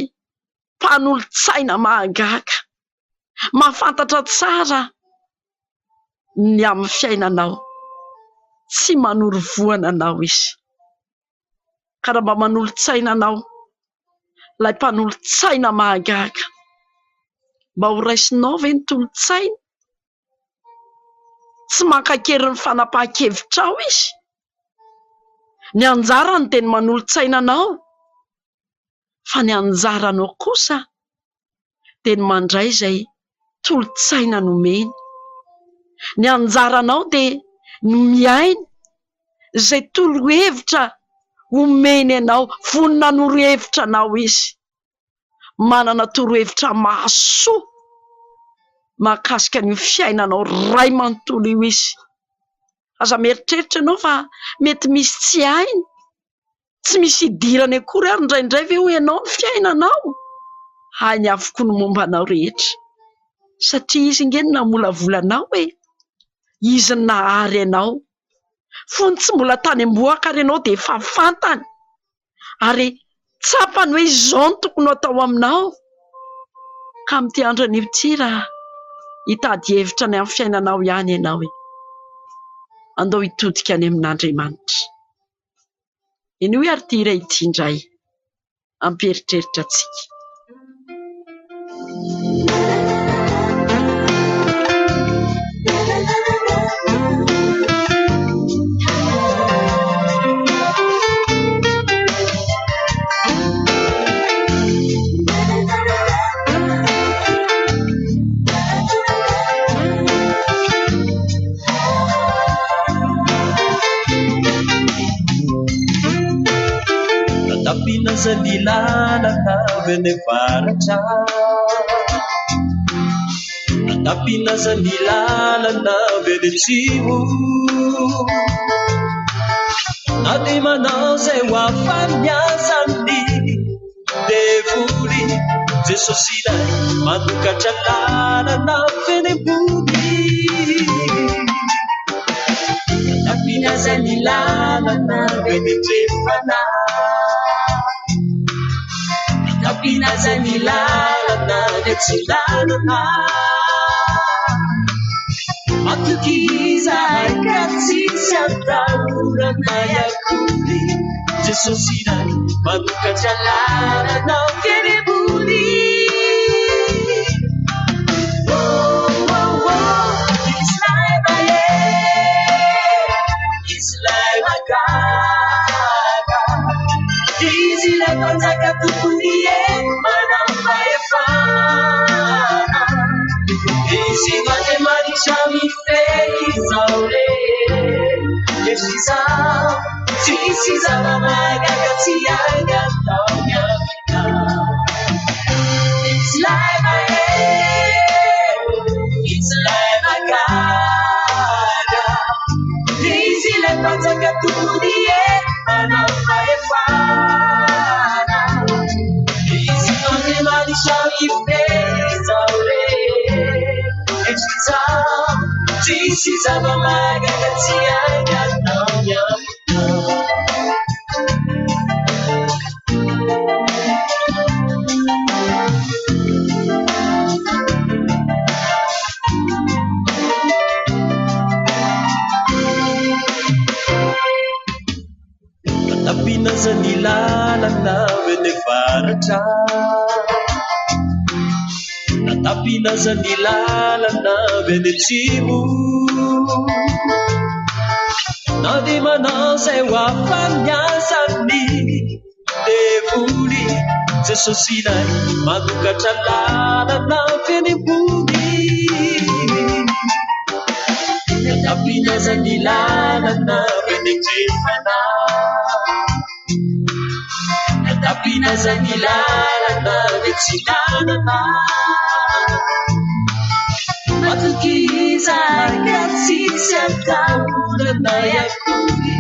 mpanolotsaina mahagaga, mahafantatra tsara ny amin'ny fiainanao. Tsy manoro vohana anao izy. Ka raha mba manolo-tsaina anao ilay mpanolotsaina mahagaga, mba ho raisinao ve ny tolo-tsainy? Tsy mankakery ny fanapahan-kevitrao izy. Ny anjarany dia ny manolo-tsaina anao, fa ny anjaranao kosa dia ny mandray izay tolo-tsaina nomeny. Ny anjaranao dia ny mihaino izay torohevitra omeny anao, vonona hanoro hevitra anao izy. Manana torohevitra mahasoa mahakasika an'io fiainanao iray manontolo io izy. Aza mieritreritra ianao fa mety misy tsy hainy. Tsy misy idirany akory ary indraindray ve hoy ianao ny fiainanao? Hainy avokoa ny momba anao rehetra. Satria izy ange no namolavola anao e! Izy no nahary anao. Fony tsy mbola tany am-bohoka ary ianao dia efa fantany. Ary tsapany hoe izao no tokony ho atao aminao. Ka amin'ity andro anio ity raha hitady hevitra ny amin'ny fiainanao ihany ianao e! Andao hitodika any amin'Andriamanitra. Henoy ary ity hira ity indray hampieritreritra antsika. Natapina aza ny lalana avy any avaratra Natapina aza ny lalana avy any atsimo Na dia manao izay ho afany aza ny Jesosy ilay manokatra lalana avy eny ambony. Natapiny aza ny lalana avy eny andrefana. Natapiny aza ny lalana avy atsinanana. Matoky izahay ka tsisy atahoranay akory. Jesosy ilay manokatra lalana avy eny ambony. Oh, oh, oh, Izy ilay mahery, Izy ilay mahagaga. Izy ilay mpanjaka tompony hery manam-pahefana. Izy no Andriamanitra mifehy izao rehetra izao. Tsisy zava-mahagaga tsy hainy ataony aminao. Izy ilay mahery, Izy ilay mahagaga. Izy ilay mpanjaka tompony hery manam-pahefana. Izy no Andriamanitra mifehy izao rehetra izao. Tsisy zava-mahagaga tsy hainy ataony aminao. Natapiny aza ny lalana avy eny avaratra. Natapiny aza ny lalana avy eny atsimo. Na dia manao izay ho afany asan'ny devoly, Jesosy ilay manokatra lalana avy eny ambony. Natapiny aza ny lalana avy eny andrefana. Natapiny aza ny lalana avy atsinanana. Matoky izahay ka tsisy atahoranay akory.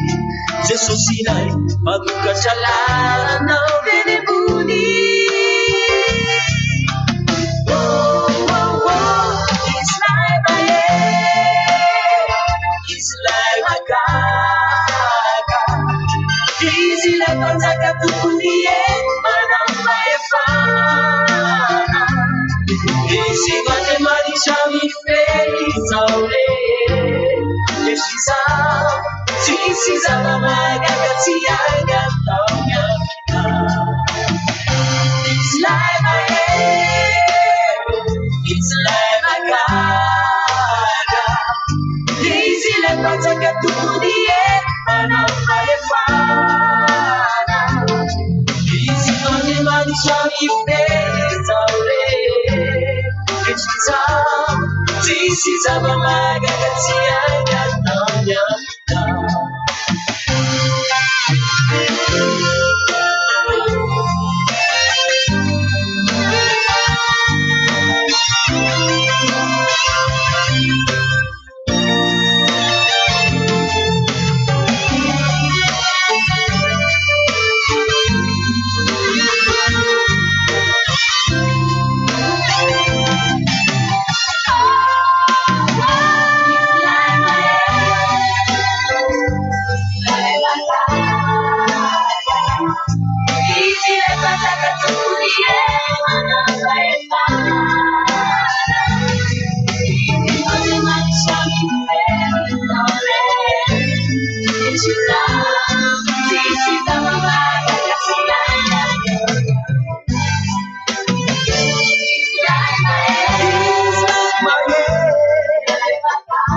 Jesosy ilay manokatra lalana avy eny ambony. Oh, oh, oh, Izy ilay mahery, Izy ilay mahagaga. Izy ilay mpanjaka tompony hery manam-pahefana. Izy no Andriamanitra mifehy izao rehetra izao. Tsisy zava-mahagaga tsy hainy ataony aminao. Izy ilay mahery, Izy ilay mahagaga. Izy ilay mpanjaka tompony hery manam-pahefana. Izy no Andriamanitra mifehy izao rehetra izao. Tsisy zava-mahagaga tsy hainy ataony aminao.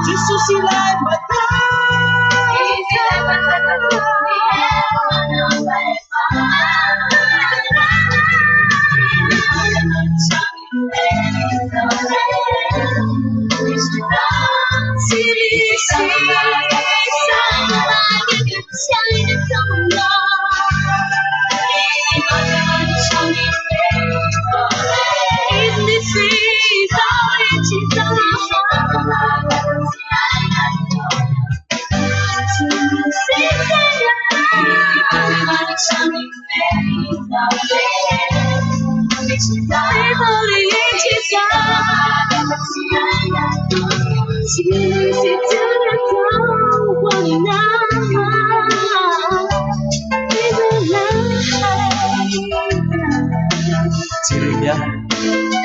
Jesosy ilay Jeremia,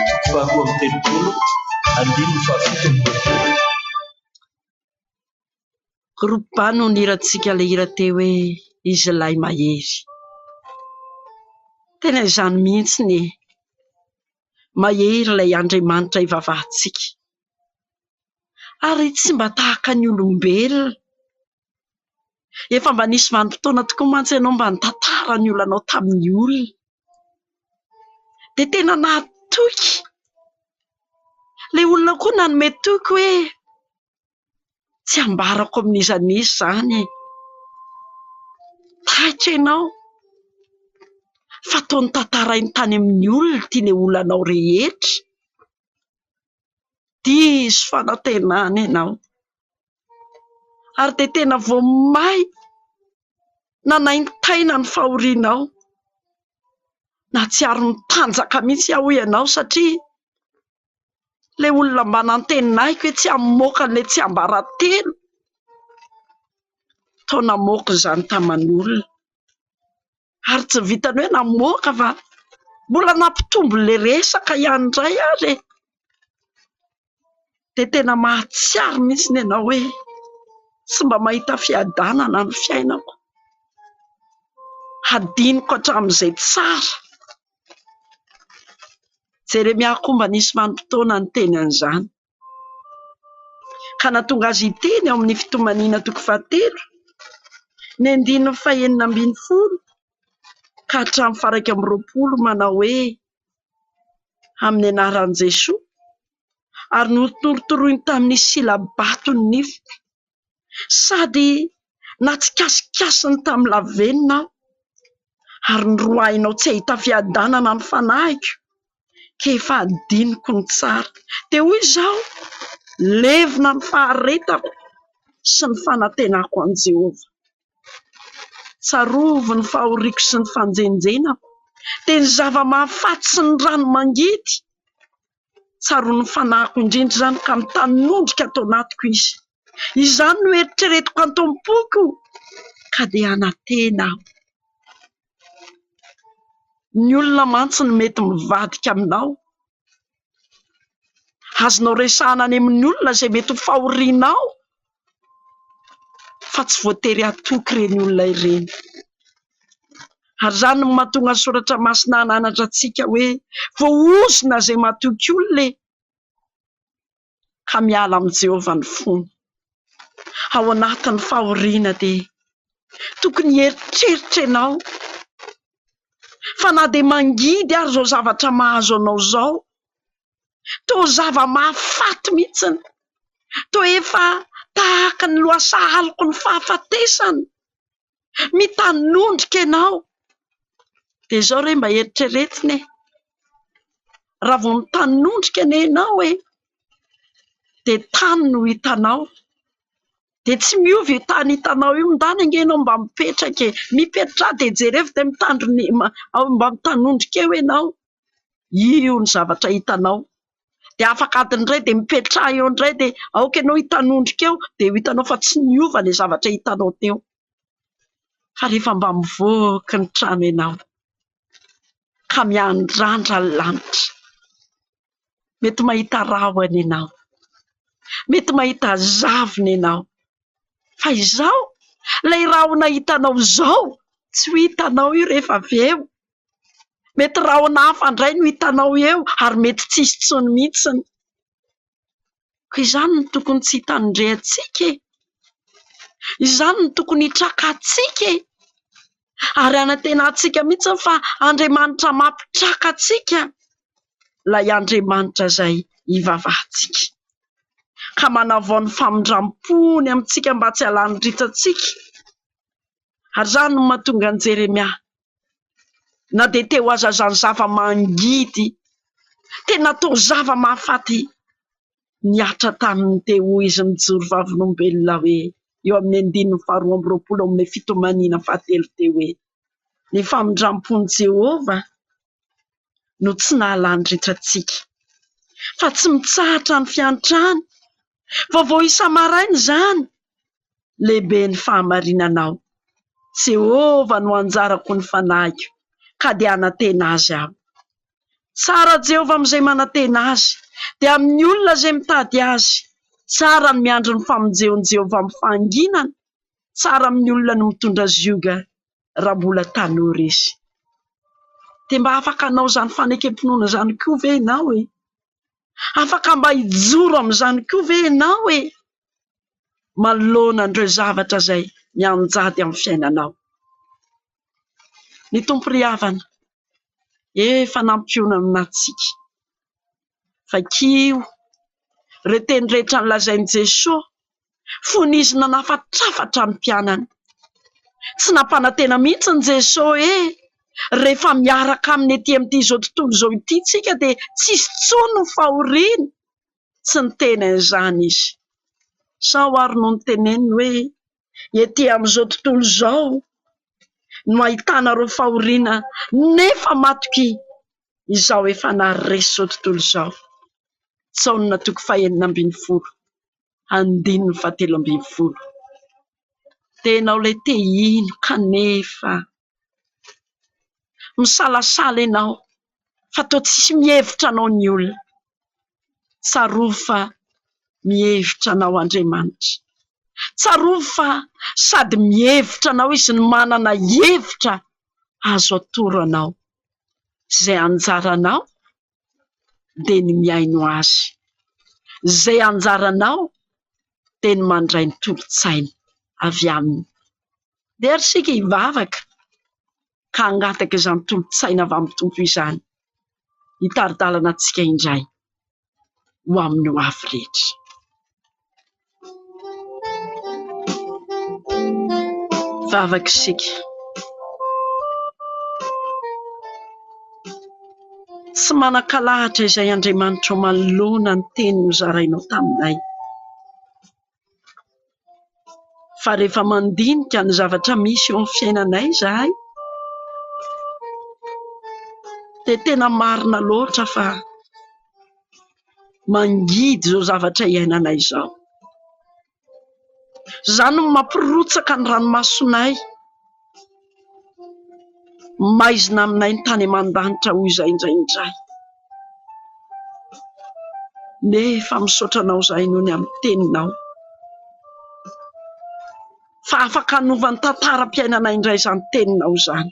toko faharoa amby telopolo, andininy fahafito amby roapolo. Groupe A no nihirantsika ilay hira teo hoe Izy ilay mahery. Tena izany mihitsy e! Mahery ilay Andriamanitra ivavahantsika. Ary tsy mba tahaka ny olombelona. Efa mba nisy vanim-potoana tokoa mantsy ianao mba nitantara ny olanao tamin'ny olona. Dia tena nahatoky. Ilay olona koa nanome toky hoe tsy ambarako amin'iza n'iza izany e. Taitra ianao fa toa notantarainy tany amin'ny olona ity ilay olanao rehetra. Diso fanantenana ianao ary dia tena vao may nanaintaina ny fahorianao. Nahatsiaro nitanjaka mihitsy aho hoy ianao satria ilay olona mba nantenaiko hoe tsy hamoaka an'ilay tsiambaratelo toa namoaka izany taman'olona. Ary tsy vitan'ny hoe namoaka fa mbola nampitombo ilay resaka ihany indray ary e. Dia tena mahatsiaro mihitsy ianao hoe tsy mba mahita fiadanana ny fiainako. Hadinoko hatramin'izay tsara. Jeremia koa mba nisy vanim-potoana niteny an'izany. Ka nahatonga azy hiteny ao amin'ny fitomaniana toko fahatelo, ny andininy fahenina ambin'ny folo ka hatramin'ny faha-iraika amby roapolo manao hoe amin'ny anaran'i Jesoa ary notorotoroiny tamin'ny sila-bato ny nifiko sady natsikasikasiny tamin'ny lavenona aho ary noroahinao tsy hahita fiadanana ny fanahiko ka efa hadinoko ny tsara. Dia hoy izaho, levona ny faharetako sy ny fanantenako an'i Jehovah. Tsarovy ny fahoriako sy ny fanjenjenako, dia ny zava-mahafaty sy ny rano mangidy. Tsaroan'ny fanahiko indrindra izany ka mitanondrika ato anatiko izy. Izany no eritreretiko ato am-poko ka dia hanantena aho. Ny olona mantsy no mety mivadika aminao. Azonao resahana any amin'ny olona izay mety ho fahorianao fa tsy voatery hatoky ireny olona ireny. Ary izany no mahatonga ny soratra masina hananatra antsika hoe voaozona izay matoky olona e! Ka miala amin'i Jehovah ny fony. Ao anatin'ny fahoriana dia tokony hieritreritra ianao fa na dia mangidy ary izao zavatra mahazo anao izao, toa zava-mahafaty mihitsy, toa efa tahaka ny lohasahaloko ny fahafatesana, mitanondrika ianao. Dia izao re mba eritreretina e, raha vao mitanondrika anie ianao e, dia tany no hitanao. Dia tsy miova io tany hitanao io, ndana ange ianao mba mipetraka e, mipetraha dia jereo dia mitandro ny, mba mitanondrika eo ianao, io ny zavatra hitanao. Dia afaka adiny iray dia mipetraha eo indray dia aoka ianao hitanondrika eo, dia ho hitanao fa tsy niova ilay zavatra hitanao teo. Fa rehefa mba mivoaka ny trano ianao ka miandrandra ny lanitra, mety mahita rahona ianao, mety mahita zavona ianao, fa izao ilay rahona hitanao izao tsy ho hitanao io rehefa avy eo. Mety rahona hafa indray no hitanao eo ary mety tsy hisy intsony mihitsy. Ka izany no tokony tsy hitandrehantsika e! Izany no tokony hitrakantsika e! Ary hanantenantsika mihitsy fa Andriamanitra mampitraka antsika ilay Andriamanitra izay ivavahantsika. Ka manavao ny famindram-pony amintsika mba tsy halan'ny ritsantsika. Ary izany no mahatonga an'i Jeremia na dia teo aza izany zava-mangidy tena toa zava-mahafaty nihatra taminy teo hoy izy mijoro vavolombelona hoe eo amin'ny andininy faharoa amby roapolo amin'ny fitomaniana fahatelo teo hoe ny famindram-pon'i Jehovah. no tsy nahalany ritra antsika, fa tsy mitsahatra ny fiantrany. Vaovao isa-maraina izany. Lehibe ny fahamarinanao. Jehovah no anjarako ny fanahiko, ka dia hanantena Azy aho. Tsara Jehovah amin'izay manantena Azy, dia amin'ny olona izay mitady Azy. Tsara ny miandry ny famonjeon'i Jehovah amin'ny fahanginana. Tsara amin'ny olona ny mitondra zioga raha mbola tanora izy. Dia mba afaka hanao izany fanekem-pinoana izany koa ve ianao e? Afaka mba hijoro amin'izany koa ve ianao e? Manoloana an'ireo zavatra izay mianjady amin'ny fiainanao. Ny Tompo ry havana, efa nampionona antsika. Vakio ireo teny rehetra nolazain'i Jesoa fony Izy nanafatrafatra ny mpianany. Tsy nampanantena mihitsy ny Jesoa hoe rehefa miaraka aminy ety amin'ity izao tontolo izao ity isika dia tsy hisy intsony ny fahoriana. Tsy niteny an'izany Izy. Sao ary no niteneniny hoe ety amin'izao tontolo izao no ahitanareo fahoriana nefa matokia izaho efa naharesy izao tontolo izao. Jaona toko fahenina ambin'ny folo, andininy fahatelo ambin'ny folo. Dia ianao ilay te hino kanefa misalasala ianao fa toa tsisy mihevitra anao ny olona. Tsarovy fa mihevitra anao Andriamanitra. Tsarovy fa sady mihevitra anao Izy no manana hevitra azo atoro anao. Izay anjaranao dia ny mihaino Azy. Izay anjaranao dia ny mandray ny tolo-tsaina avy Aminy. Ndeha ary isika hivavaka ka hangataka izany tolo-tsaina avy amin'ny Tompo izany hitari-dalana antsika indray ho amin'ny ho avy rehetra. Vavaka isika. Tsy manan-kalahatra izay Andriamanitra manoloana ny teny nozarainao taminay. Fa rehefa mandinika ny zavatra misy eo amin'ny fiainanay izahay dia tena marina loatra fa mangidy izao zavatra iainanay izao. Izany no mampirotsaka ny ranomasonay. Maizina aminay ny tany aman-danitra hoy izahay indraindray. Nefa misaotra Anao izahay noho ny amin'ny Teninao. Fa afaka hanova ny tantaram-piainanay indray izany Teninao izany.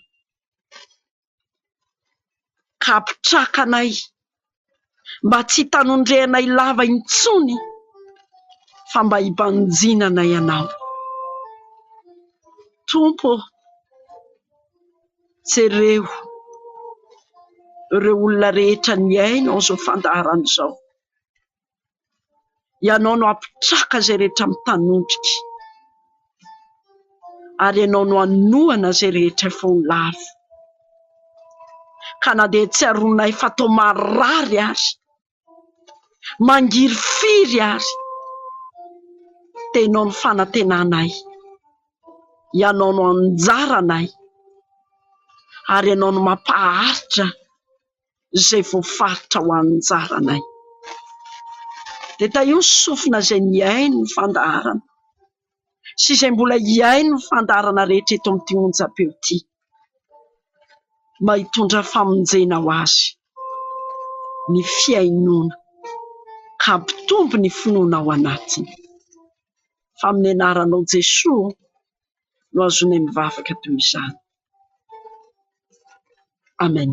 Ka hampitraka anay mba tsy hitanondrehanay lava intsony fa mba hibanjinanay Anao. Tompo ô, jereo ireo olona rehetra nihaino an'izao fandaharana izao. Ianao no hampitraka izay rehetra mitanondrika, ary Ianao no hanohana izay rehetra efa ho lavo. Ka na dia tsaroanay fa toa marary ary, mangirifiry ary, dia Ianao no fanantenanay, Ianao no anjaranay, ary Ianao no mampaharitra izay voafaritra ho anjaranay. Dia tahio ny sofina izay nihaino ny fandaharana sy izay mbola hihaino ny fandaharana rehetra eto amin'ity onjam-peo ity mba hitondra famonjena ho azy ny fihainoana ka hampitombo ny finoana ao anatiny. Fa amin'ny anaranao Jesoa no azonay mivavaka toy izany. Amen.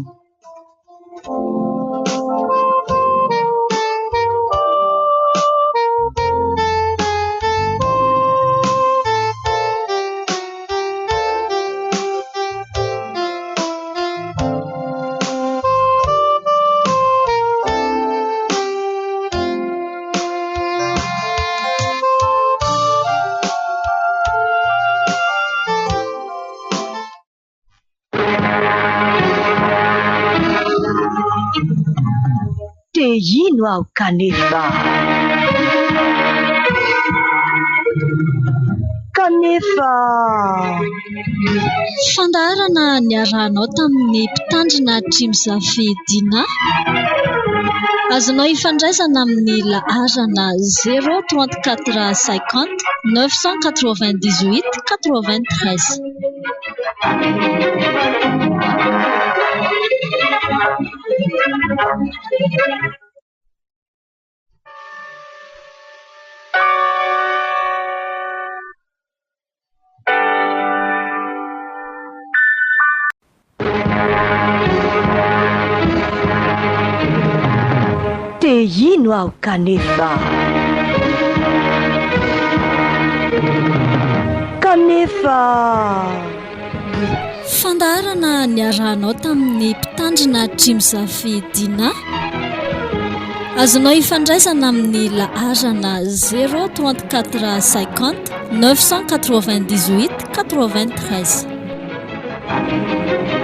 Te hino aho kanefa. Kanefa. Fandaharana niarahanao tamin'ny mpitandrina. mpitandrina Trimzafy Dina. Azonao ifandraisana amin'ny laharana 0 34 50 998 93. Te hino aho kanefa. Kanefa. Fandaharana niarahanao tamin'ny mpitandrina Trimzafy Dina. Azonao ifandraisana amin'ny laharana 0 34 50 998 93.